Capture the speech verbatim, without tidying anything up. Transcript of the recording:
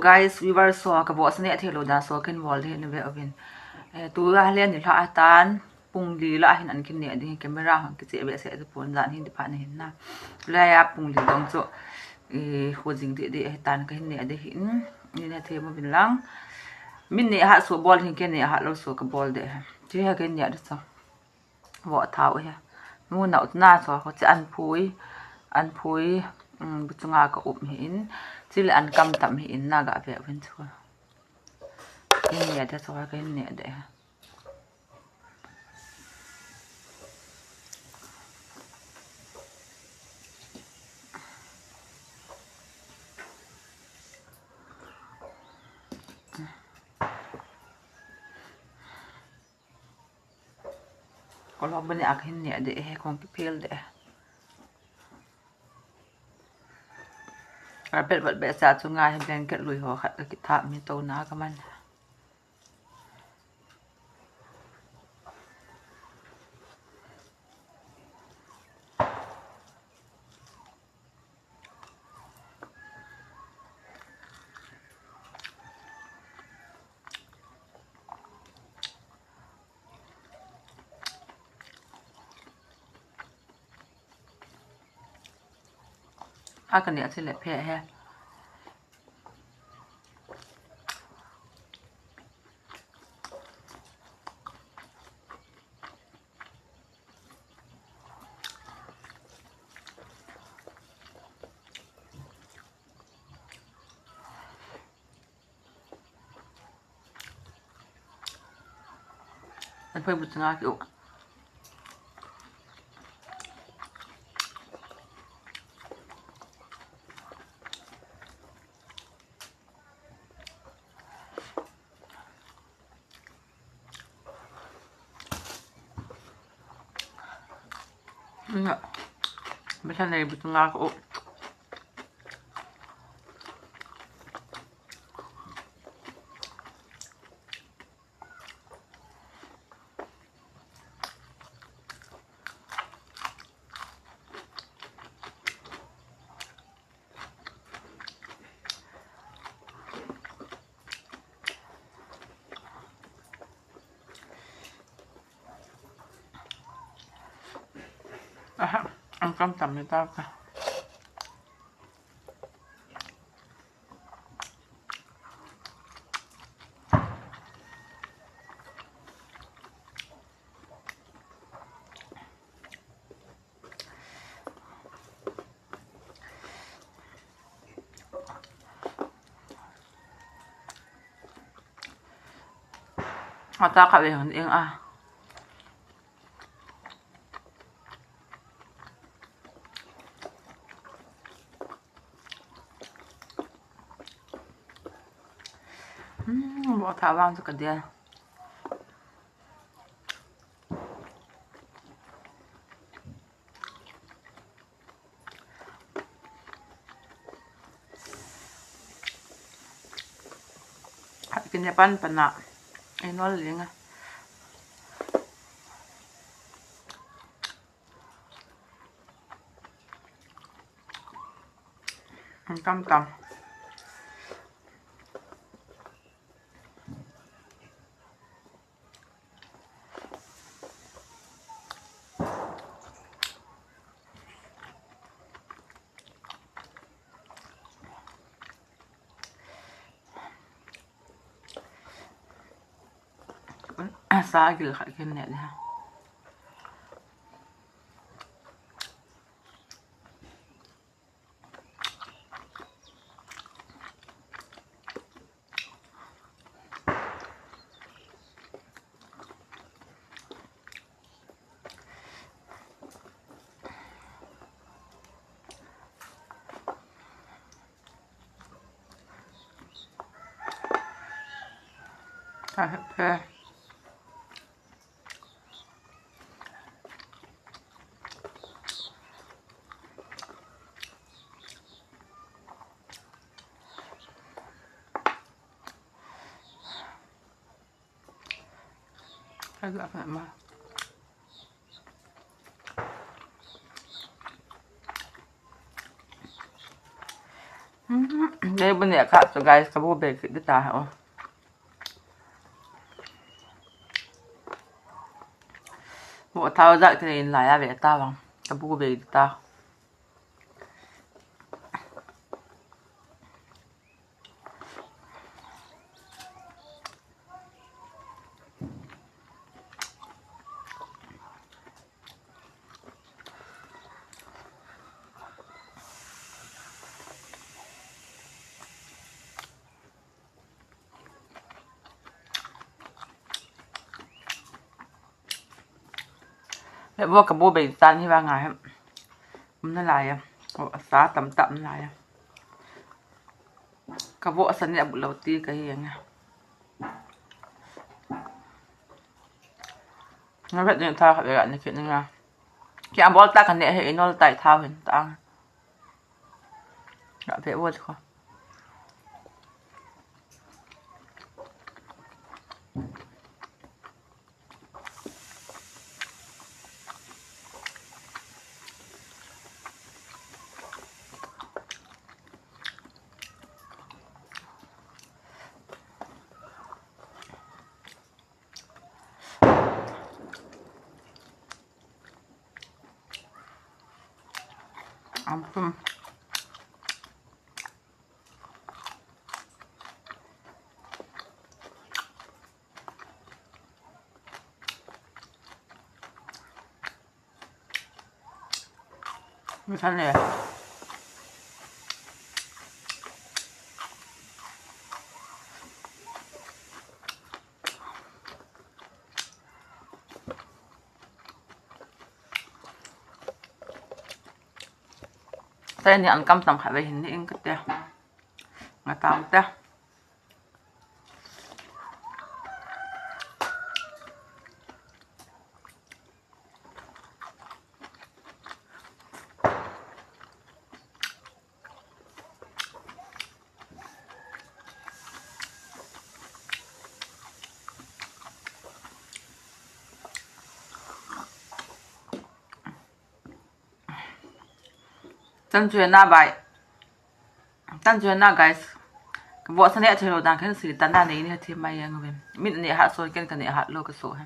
Guys, viewers ho, ka vohsa neh thei lou dan so kin bol ding ahi ve uvin. Eh, tu a le ni lha atan, pung li lah hin an kin neh ding, camera hon kiche behseh tapon, jan hin ti phat na hin na. Leh a pung li dong chu, eh, ho jing deh deh ahi tan, ka hin neh ding ahin, nei neh thei mo uvin lang. Min neh hat so bol hin, ken neh hat lou so ka bol ding ahi. Chu hi ka hin neh ding chu. Voh thau hi. Mu nau na so ho chu an phui, an phui, um, bu chunga ka up hi in, chule an kam tam hi in, na ga ve uvin chu. Hin neh ding chu, ka hin neh ding. Kolok bani a ka hin neh ding ahi, kong kiphel ding. Carpet vat behseh chunga hi blanket lui ho khat ka kithah mi to na ka man. A ka neh a chule phe he. An phui bu chunga ki u. Nga. Besa nei bu chunga ki u. Aha, an kam tam ni ta ka. Ata kha ve hon eng a. Hmm, bo tha vang chu ka dia. Khat kin ya pan pan na. Ei nol ling a. Tam tam. Sa gil khat kin neh le. Ka hephe. Ka ga ma. Hmm, Kei bu neh kha chu guys, ka bu bei kit ding ta o. Bu thao jat kinei in lai a ve ta vang. Ka bu bei ding ta. He bu ka bu bei tan hi vang a he. Um nalai a. O, asa tamtah um nalai a. Ka bu asa ne a bu lou ti ka hi ang a. Nga vet ne tha kha ve ga ne kit ne nga. Ki a bol ta ka ne he inol tai tha hin ta. Ga ve u kho. Ampun. Misan le. Tani an kam tam kha ve hin ni in ka te. Nga tam te. Tan chu na bai. Tan chu na guys. Ka bu asa ne a thelo dan kan si tan na nei ni ha thi mai yang ve. Min ne ha so ken ka ne ha lo ka so ha.